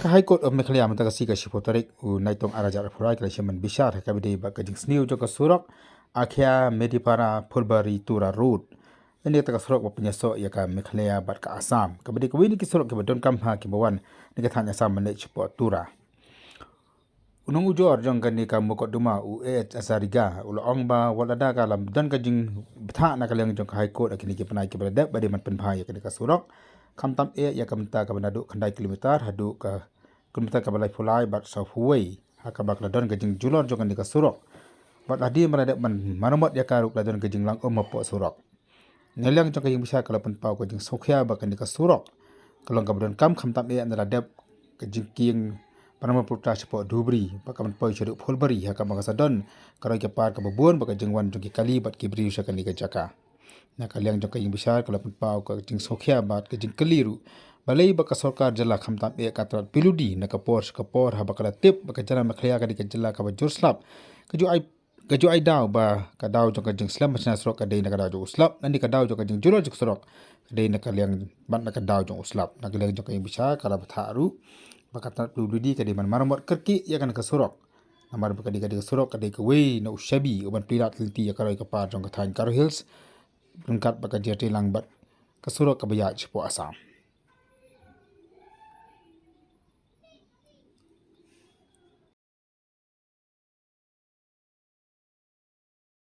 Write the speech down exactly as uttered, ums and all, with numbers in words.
High Court of Meghalaya mynta ka sngi ka shiphew tarik u Naitung arhajar arphew lai ka la shim ban bishar ha kaba ïadei bad ka jingsniew jong ka surok Akhia Medipara Phulbari Tura Road. Kane kata ka surok ba pynïasoh ïa ka Meghalaya bad ka Assam, kaba dei kawei na ki surok kiba donkam ha kiba wan na ka thaiñ Assam ban leit shapoh Tura. U nongujor jong kane ka mukotduma u A H Azariga u la ong ba wat lada ka la don ka jingbthah na ka liang jong ka High Court ha kine ki bnai kiba la dep ba dei ban pynbha ïa kane ka surok, khamtam eh ïa ka bynta kaba naduh khyndai kilometer haduh ka kilometer kaba laiphew lai bad sawphew wei ha kaba ka la don ka jingjulor jong kane ka surok. Bad hadien ba la dep ban maramot ïa ka ruh ka la don ka jinglang um hapoh surok. Na liang jong ka ïingbishar ka la pynpaw ka jingsngewkhia ba kane ka surok ka long kaba donkam khamtam eh ynda la dep ka jingkieng Brahmaputra shapoh Dhubri bad ka ban poi shaduh Phulbari ha kaba ka sa don ka roi ka par kaba bun bad ka jingwan jong ki kali bad ki briew sha kane ka jaka. Na ka liang jong ka ïingbishar ka la pynpaw ka jingsngewkhia bad ka jingkylli ruh balei ba ka sorkar jylla khamtam eh ka tnat pyludi na ka por sha ka por haba ka la tip ba ka jylla Meghalaya ka dei ka jylla kaba jur slap, ka ju ai ka ju ai daw ba ka daw jong ka jingslem bashna surok ka dei na ka daw jong u slap, lane ka daw jong ka jingjulor jong ka surok ka dei na ka liang bad na ka daw jong u slap. Na ka liang jong ka ïingbishar ka la bthah ruh ba ka tnat pyludi ka dei ban maramot kyrkieh ïa kane ka surok. Namar ba ka dei ka dei ka surok ka dei kawei na u shabi u ban plie lad lynti ïa ka roi ka par jong ka thaiñ Garo Hills ryngkat bad ka jingïatreilang bad ka surok kaba ïaid shapoh Assam.